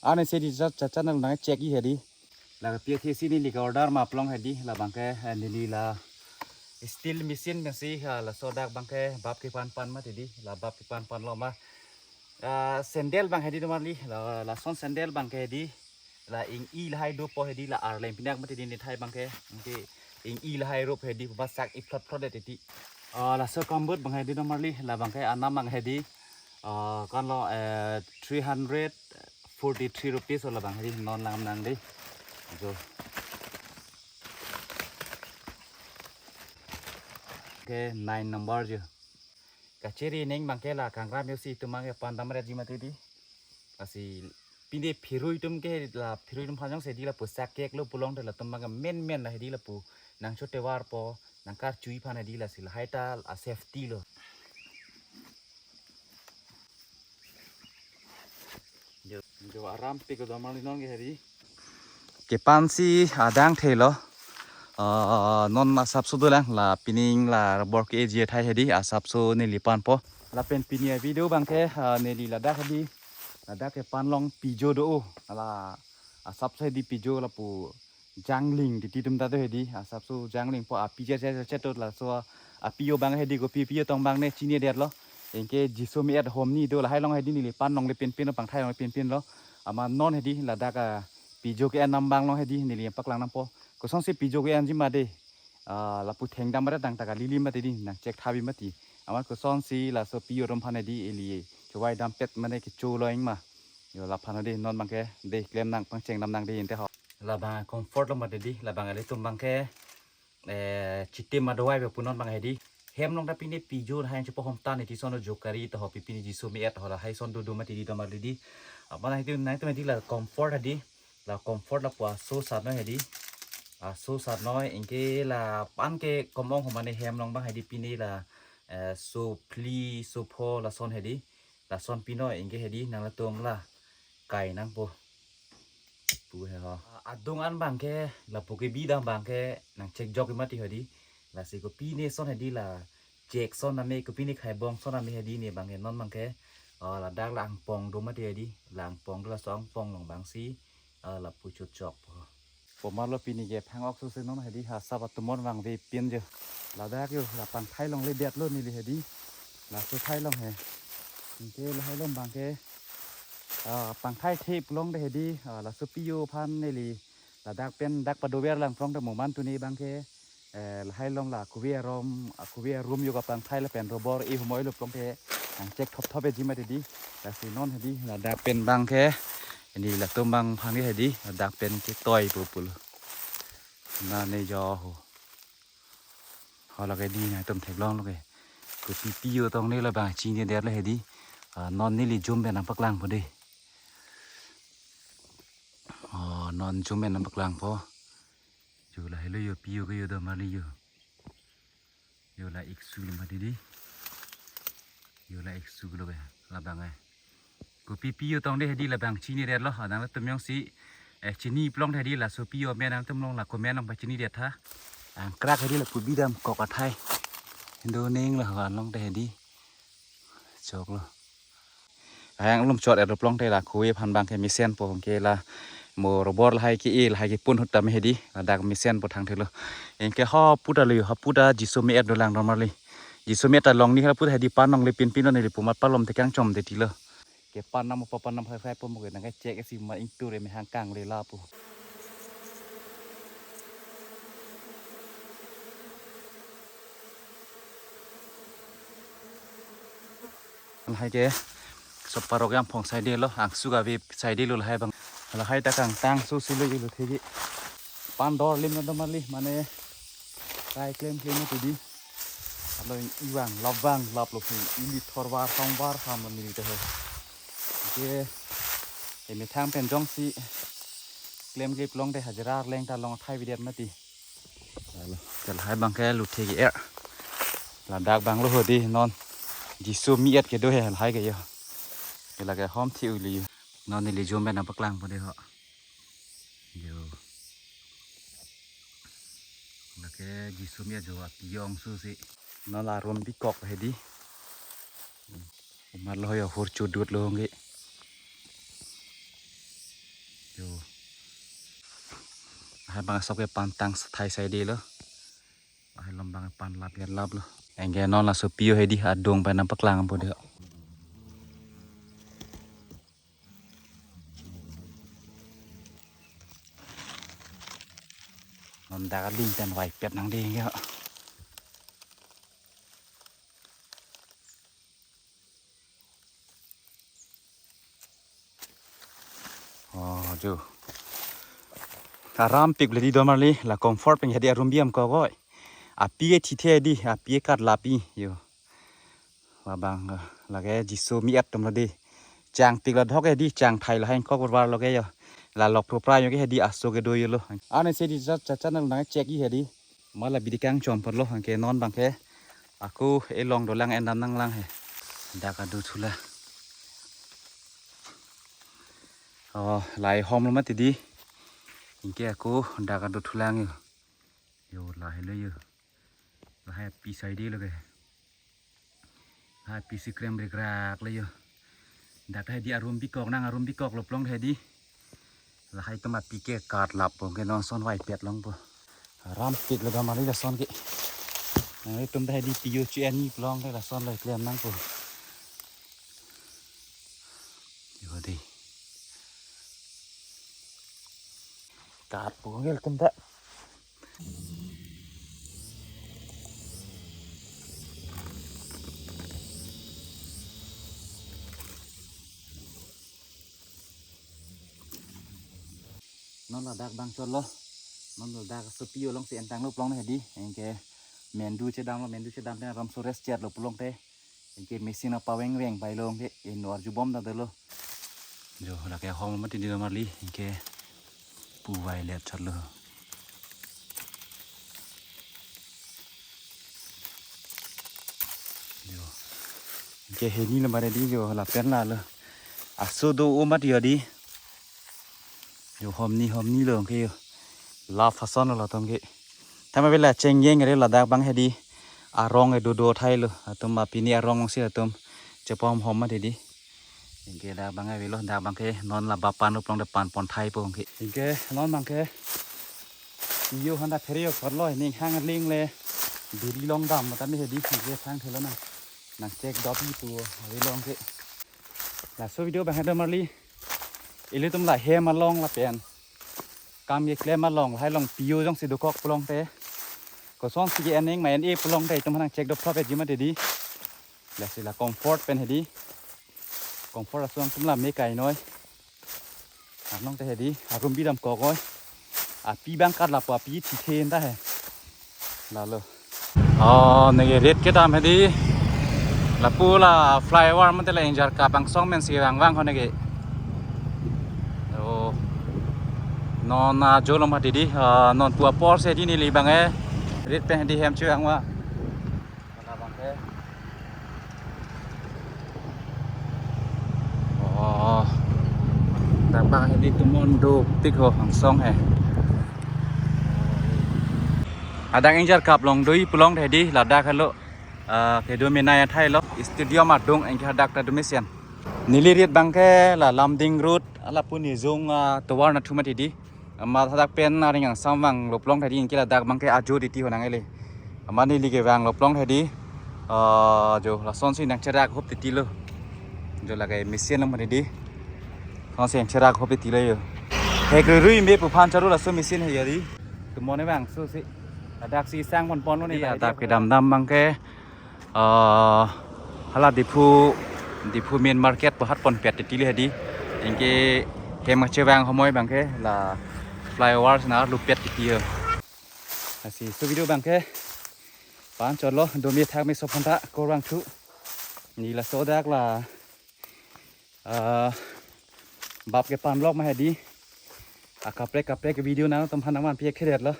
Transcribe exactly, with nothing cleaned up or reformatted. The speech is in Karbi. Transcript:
Arnisi di cha, cha, channel nang check i hedi. La P T C neli ke order ma plong hedi, labang ke, eh, neli la steel machine pensi, ah, laso dak abang ke bap kepan pan mati di, la bap kepan pan lo ma. Ah, sandal abang hedi do marli, la, lason sandal abang ke hedi, la ing-i lahai dopo hedi, la arleng pinak mati di ne thai abang ke, ke ing-i lahai rup hedi, ba sak i phlot phlot det ti. Ah, laso kambut abang hedi do marli, labang ke anam abang hedi, ah, kan lo, eh, three hundred forty-three rupees o labang hedi non lang nang di. Jo. Ke nine number jo. Kachiri neng abang ke la kangram yo si itum abang ke pan dam ret ji mati di. Lasi pine phirui atum ke la phirui atum aphan jongsi di lapu sak kek lo pu longte latum abang ke men men la hedi lapu nang chote varpo nang karchui aphan hedi lasi lahai ta a safety lo. Jo, jo aram pik do marli non ke hedi. Kepan si adang thelo. Ah, non asapso dolang la pining la bor ke eji thai hedi asapso neli panpo. Lapen pini a-video abang ke, ah, neli ladak hedi. Ladak kepan along pijo do o. La asapso hedi pijo lapu jangling titi atum ta do hedi. Asapso jangling po api je je je to laso api yo abang hedi kopi api yo tong abang ne chini det lo. Anke Jiso me-et hom ni do lahai along hedi neli pan along le pen pen lo pangthai along le pen pen lo. Amat non hedi ladak apijo ke-en nam abang along hedi neli paklang nangpo. Kosonsi pijo ke-en ji ma de. Ah, lapu thengdam ret tang ta kalili mati di nang check thabi mati. Amat kosonsi laso api yo atum aphan hedi ili chowai dam pet mane kecho lo ing ma. Yo laphan hedi non abang ke de klem nang pangcheng dam nang de inte ho. Labang comfort lo mati di labang ilitum abang ke eh, chitim adovai be punon abang hedi. Hem along ta pine pijo hai chepo hom tan iti son jokari to ho pi pine Jiso me-et ho lahai son do do mati di do marli di. Apa na hedi nang itum hedi la comfort hedi. La comfort lapu aso sat noi hedi. Aso sat noi anke la pan ke komong ho mane hem along abang hedi pine la, eh, so phli so pho lason hedi. Lason pi noi anke hedi nang latum la kai nangpo. Pu he ho. Adung an abang ke, lapu kebi dam abang ke, nang check jok mati hedi. Lasi kopi ne son hedi la, check son name, kopi ne khai bong son name hedi ne abang ke, non abang ke. Ah, ladak la angpong do mati hedi, la angpong do laso angpong along abang si, ah, lapu chot chok po. Pomar lo pini ke phang ok so se non hedi ha sap atum on vangve pin jo. Ladak yo la pangthai along le det lo neli hedi. Laso thai along he. Anke lahai along abang ke, ah, pangthai thep along de hedi, ah, laso api yo aphan neli ladak pen dak padover lang prong de moman tuni abang ke, eh, lahai along la kuve arom, ah, kuve arum yo kapangthai lapen robor e humoi lo prong de nang check thop thop e ji mati di. Lasi non hedi ladak pen abang ke neli latum abang aphan ke hedi ladak pen ketoi pu pulo. Na ne jo ho. Ho lake di nangtum theklong lo ke. Kopi api yo tong ne labang chini det lo hedi. Ah, non neli jum pen nang paklang po de. Oh, non jum pen nang paklang po. Yo lahelo yo api yo ke yo do marli yo. Yo la iksu lo mati di. Yo la iksu lo ke labang eh. Kopi api yo tong de hedi labang chini det lo, adang latum jongsi, eh, chini plong de hedi laso api yo amen nangtum along la comment along pachini det tha. Angkrak hedi lapu bidam kok athai. Indo ning la ho along de hedi. Chok lo. Ayang lum chot er plong de la khuve aphan abang ke mesen po ke la mo robor lahai ke-e lahai kepun ahut tame hedi ladak mesen po thang thelo. Anke ho puta lo ho puta Jiso me-et dolang do marli. Jiso me-et ta along ni ha puta hedi pan along le pin pin lo neli pu mat palom te kangchom te ti lo. Kepan nam po pan nam phai phai po mo ke nang ke check isi ma ingtur e me hang kang le lapu. Lahai ke so parok yang phong side lo, angsu kave side lo lahai abang. Lahai ta kangtang so si lo yo lo thegi. Pan dor lim na do marli mane kai klem klem na tudi. Alo ing iwang labang lap lo phi ili thor var ham var ham lo neli te he. Ke e methang pen jongsi klem klem long te hajira arleng ta long thai videt mati. Alo, ke lahai abang ke luthe ke er. Ladak abang lo hedi non. Jiso me-et kedo he lahai ke yo. Ke lake hom thi uli. Non neli jum pen nang paklang po de ho. Yo. Lake Jiso me-et jo api yo ong su si. Non la rum bikok hedi. Umar lo yo hur chudut lo hongge. Hai bang sok ke pantang sethai sai dei lo. Hai lom bang pan lap ya lap lo. Anke non laso pio hedi adung pen nangpaklang po dei. Non dak aling pen vaipet nang dei ya. Oh, jo. Aram pik le dei don marli, la Comfort pen hedi arum bi damkok oi. Api ke thithe dei, api ke kat lapi yo. Labang, eh, lake jiso mi-et atum lo dei. Chang pik la dhok hedi, chang thai la hang kok var lo ke yo. La lok thupra yo ke hedi aso kedo yo lo. Ane se dei cha cha nang nang check i hedi. Mala bidi kangchom apotlo, anke non bang ke ako elong dolang, endam nanglang he. Dak adu thulang. Oh, lahai hom lo mati dei. Anke ako dak adu thulang yo. Yo, lahai lo yo. Lahai api sai dei lo ke. Lahai api si krem rikrak lo yo. Dak hedi arum bikok nang, arum bikok lo pulote hedi. Lahai atum api ke kat lap po, anke non son vaipet long po. Aram pik le don marli lason ke. Nanglitum ta hedi pio chu-en ni pulote lason lo klem nang po. Yo dei. Kat po ngel tum ta. Non ladak bang chot lo. Non ladak so pio alongsi entang lo pulote hedi. Anke mandu chedam lo, mandu chedam pen aram so rest chet lo pulote. Anke machine apaveng veng pai lo anke inut arjubom ta dolo. Jo, lake hom mati dei don marli, anke pu violet chot lo. Jo. Anke heni lo mare dei jo, lapen la lo. Aso do-o mati yo dei. Jo, hom ni, hom ni lo anke yo. Lap ason lo latum ke. Thama bela chengjeng re ladak bang hedi. Arong kedo do thai lo. Atum apini arong si atum chepom hom mati dei. Anke dak bang avelo, dak bang ke non la bapan lo pulote pan pon thai po anke. Anke non bang ke yo handa phere yo khor lo, ning hang ling le biri long dam mata me hedi, anke thang thelo na. Nang check dop i pu avelo anke. Laso video bang ke don marli. Ilitum la hem along lapen kam keklem along, lahai along pio jongsi dokok pulote. Kosonsi ke-en nang ma en-e pulote itum nang check dop thap e ji mati dei. Lasi la Comfort pen hedi. Comfort aso atum la me kai noi. Arnong te hedi, arum bi damkok oi. Api bang kat lapu api thithe ta he. Lalo. Oh, neke rit kedam hedi. Lapu la flyover mate la ingjarkap angsong pensi vangvang ho neke. Oh. Non ajo lo mati dei, ah, non pu apor si hedi neli bang ke. Rit pen hedi hem chevang va. Hala bang ke. Oh. Dak bang hedi tumon dopik ho angsong he. Adang ingjarkap along do-i pulote hedi ladak helo, ah, kedo menei athai lo. Stadium adung anke hadak ta do mesen. Neli rit bang ke la Lumding Road, lapu Nijung, ah, tovar nathu mati dei. Amat hadak pen areng angsam vang lo pulote hedi, anke ladak bang ke ajo titi ho nang ele. Amat neli kevang lo pulote hedi. Ah, jo, lasonsi nangcherak hop titi lo. Jo, lake machine lo mati dei. Lasonsi nangcherak hop titi lo yo. Hek rui rui me pu aphan charo laso machine he yo dei. Tumone vangso si. Ladak si sang pon pon lo ne. Hedi ta adap ke dam dam bang ke. Ah, hala Diphu, Diphu main market pu hat pon pet titi le hedi. Anke hem chevang homoi bang ke la flyover si nang lupet titi yo. Lasi so video bang ke pan chot lo, do me thak me so aphan ta kurvangthu. Neli laso dak la, ah, bap ke pan lok ma hedi. Akaprek kaprek video nangtum aphan nangvanpi khedet lo.